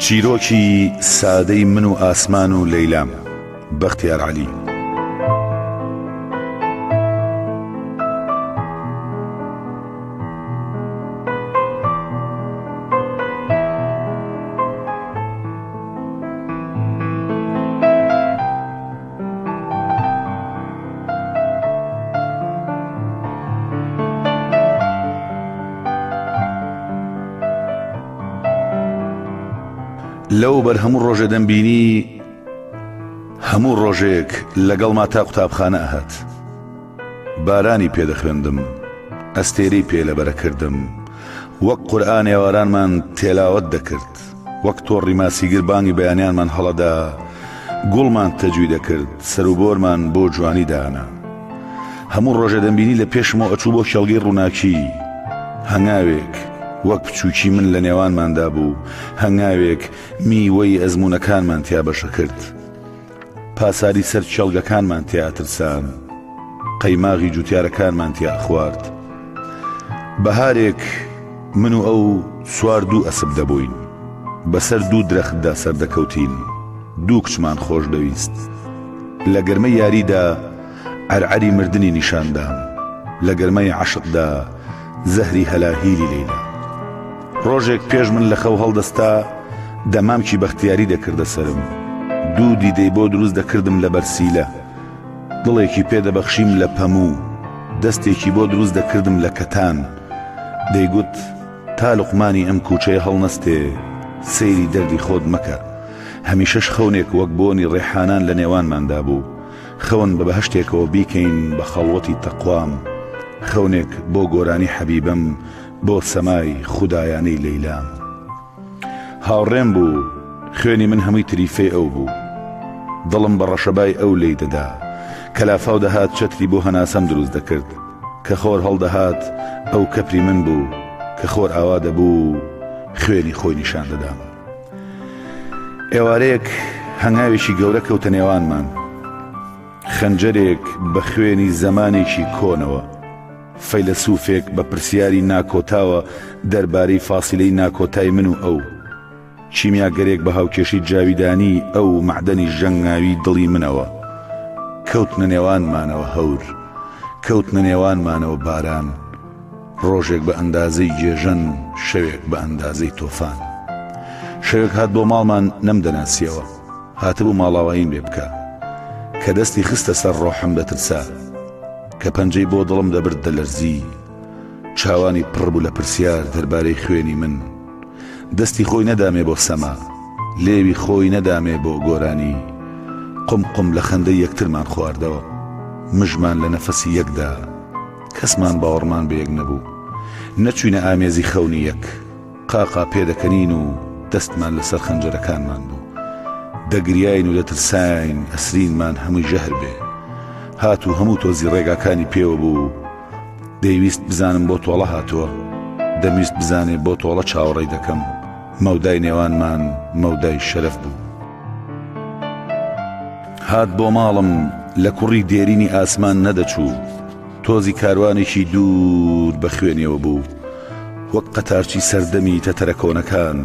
چیرۆکی سادەی من و ئاسمان و لەیلام، بەختیار عەلی. لەوبەر هەموو ڕۆژێ دەمبینی هەموو ڕۆژێک لەگەڵما تا قوتابخانە ئەهات بارانی پێ دەخوێندم ئەستێرەی پێ لەبەرە کردم وەک قورئان ئێوارانمان تێلاوەت دەکرد وەک تۆڕی ماسیگر بانگی بەیانیانمان هەڵەدا، گوڵمان تەجوی دەکرد، سەروبۆرمان بۆ جوانی دانا. هەموو ڕۆژێ دەمبینی لە پێشمەوە ئەچوو بۆ کێڵگەی ڕووناکی. هەنگاوێک وەک بچووکی من لە نێوانماندا بوو، هەنگاوێک میوەی ئەزموونەکانمان تیا بەشەکرد. پاساری سەر کێڵگەکانمان تیا ئەترسان، قەیماغی جوتیارەکانمان تیا ئەخوارد. بەهارێک من و ئەو سوار دوو ئەسپ دەبووین، بەسەر دوو درەختدا سەردەکەوتین، دوو کچمان خۆش دەویست. لە گەرمەی یاریدا عەرعەری مردنی نیشان دام، لە گەرمەی عەشقدا زەهری هەلاهیلی لەیلا. ڕۆژێک پێش من لە خەو هەڵدەستا، دەمامکی بەختیاری دەکردە سەرم، دوو دیدەی بۆ دروست دەکردم لە بەرسیلە، دڵێکی پێ دەبەخشیم لە پەموو، دەستێکی بۆ دروست دەکردم لە کەتان، دەیگوت، تا لوقمانی ئەم کووچەیە هەڵنەستێ، سەیری دەردی خۆت مەکە. هەمیشەش خەونێک وەک بۆنی ڕێحانان لە نێوانماندا بوو، خەون بە بەهەشتێکەوە بیکەین بە خەڵوەتی تەقوام، خەونێک بۆ گۆرانی حەبیبەم، بۆ سەمای خودایانەی لەیلام. هاوڕێم بوو، خوێنی من هەمووی تریفەی ئەو بوو. دڵم بە ڕەشەبای ئەو لێی دەدا. کە لافاو دەهات چەتری بۆ هەناسەم دروست دەکرد. کە خۆر هەڵدەهات ئەو کەپری من بوو، کە خۆر ئاوا دەبوو خوێنی خۆی نیشان دەدام. ئێوارەیەک هەنگاوێکی گەورە کەوتە نێوانمان. خەنجەرێک بە خوێنی زەمانێکی کۆنەوە. فەیلەسوفێک بە پرسیاری ناکۆتاوە دەربارەی فاسیلەی ناکۆتای من و ئەو. کیمیاگەرێک بە هاوکێشەی جاویدانیی ئەو و مەعدەنی ژەنگاوی دڵی منەوە. کەوتنە نێوانمانەوە هەور. کەوتنە نێوانمانەوە باران. ڕۆژێک بە ئەندازەی گێژەن، شەوێک بە ئەندازەی تۆفان. شەوێک هات بۆ ماڵمان نەمدەناسییەوە. هاتبوو ماڵاواییم لێ بکا. کە دەستی خستە سەر ڕۆحم دەترسا. کە پەنجەی بۆ دڵم دەبرد دەلەرزی. چاوانی پڕ بوو لە پرسیار دەربارەی خوێنی من. دەستی خۆی نەدامێ بۆ سەما. لێوی خۆی نەدامێ بۆ گۆرانی. قوم قوم لە خەندەی یەکترمان خواردەوە. مژمان لە نەفەسی یەک دا. کەسمان باوەڕمان بە یەک نەبوو. نەچووینە ئامێزی خەونی یەک. قاقا پێدەکەنین و دەستمان لەسەر خەنجەرەکانمان بوو. دەگریاین و دەترساین ئەسرینمان هەمووی ژەهر بێ. هات و هەموو تۆزی ڕێگاکانی پێوە بوو. دەیویست بزانم بۆ تۆڵە هاتووە. دەمویست بزانێ بۆ تۆڵە چاوەڕێی دەکەم. مەودای نێوانمان مەودای شەرەف بوو. هات بۆ ماڵم لە کوڕی دێرینی ئاسمان نەدەچوو. تۆزی کاروانێکی دوور بە خوێنیەوە بوو، وەک قەتارچی سەردەمی تەتەرە کۆنەکان،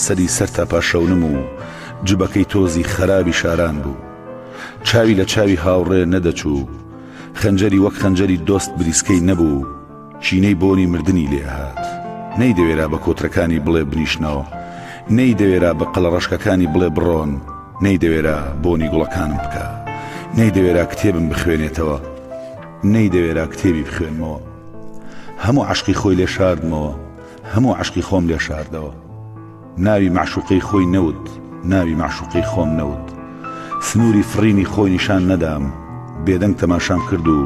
سەری سەرتاپا شەونم و جبەکەی تۆزی خەرابی شاران بوو. چاوی لە چاوی هاوڕێ نەدەچوو، خەنجەری وەک خەنجەری دۆست بریسکەی نەبوو، کینەی بۆنی مردنی لێ ئەهات. نەیدەوێرا بە کۆترەکانی بڵێ بنیشنەوە، نەیدەوێرا بە قەلەڕەشکەکانی بڵێ بڕۆن، نەیدەوێرا بۆنی گوڵەکانم بکا، نەیدەوێرا کتێبم بخوێنێتەوە. نەیدەوێرا کتێبی بخوێنمەوە. هەموو عەشقی خۆی لێ شاردمەوە، هەموو عەشقی خۆم لێ شاردەوە. ناوی مەعشوقەی خۆی نەوت، ناوی مەعشوقەی خۆم نەوت. سنووری فڕینی خۆی نیشان نەدام، بێدەنگ تەماشام کرد و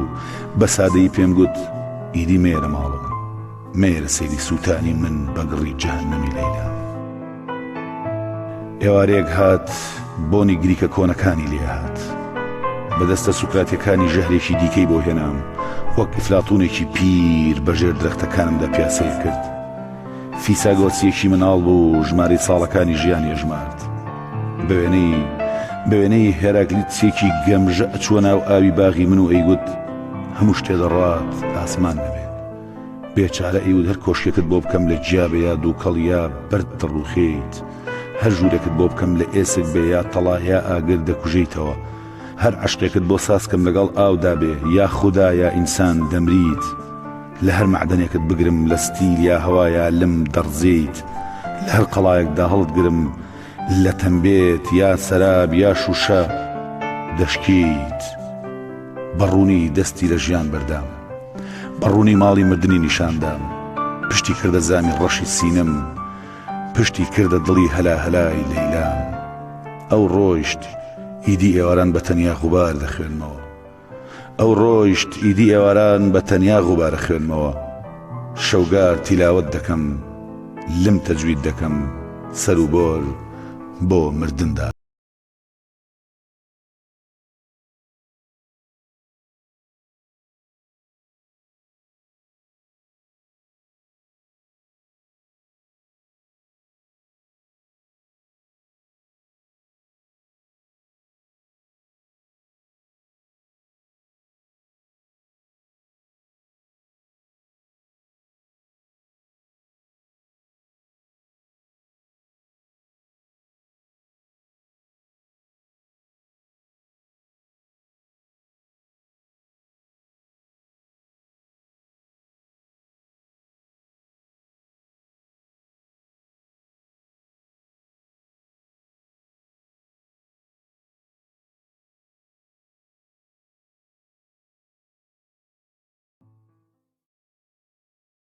بە سادەیی پێم گوت، ئیدی مەیەرە ماڵم، مەیەرە سەیری سووتانی من بە گڕی جەهەننەمی لەیلا. ئێوارەیەک هات بۆنی گریکە کۆنەکانی لێ هات. بە دەستە سوکراتیەکانی ژەهرێکی دیکەی بۆ هێنام، وەک ئیفلاتونێکی پیر بە ژێر درەختەکانمدا پیاسەی کرد. فیساگۆرسیەکی مناڵ بوو ژمارەی ساڵەکانی ژیانی ئەژمارد. بە وێنەی بە وێنەی هێراکلیتسێکی گەمژە ئەچووە ناو ئاوی باغی من و ئەیگوت هەموو شتێ دەڕوات ئاسمان نەبێت. بێچارە ئەیوت هەر کۆشکێکت بۆ بکەم لە گیا بێ یا دووکەڵ یا بەرد دەڕووخێیت. هەر ژوورێکت بۆ بکەم لە ئێسک بێ یا تەڵا یا ئاگر دەکوژێیتەوە. هەر عەشقێکت بۆ ساز کەم لەگەڵ ئاودا بێ یا خودا یا ئینسان دەمریت. لە هەر مەعدەنێکت بگرم لە ستیل یا هەوا یا لم دەڕزێیت. لە هەر قەڵایەکدا هەڵتگرم لە تەمبێت یا سەراب یا شووشە دەشکێیت. بە ڕوونی دەستی لە ژیان بەردام. بە ڕوونی ماڵی مردنی نیشان دام. پشتی کردە زامی ڕەشی سینەم. پشتی کردە دڵی هەلاهەلای لەیلام. ئەو ڕۆیشت، ئیدی ئێواران بە تەنیا غوبار دەخوێنمەوە. ئەو ڕۆیشت، ئیدی ئێواران بە تەنیا غوبارە خوێنمەوە. شەوگار تیلاوەت دەکەم، لم تەجوید دەکەم، سەروبۆر بۆ مردن دادەنێم.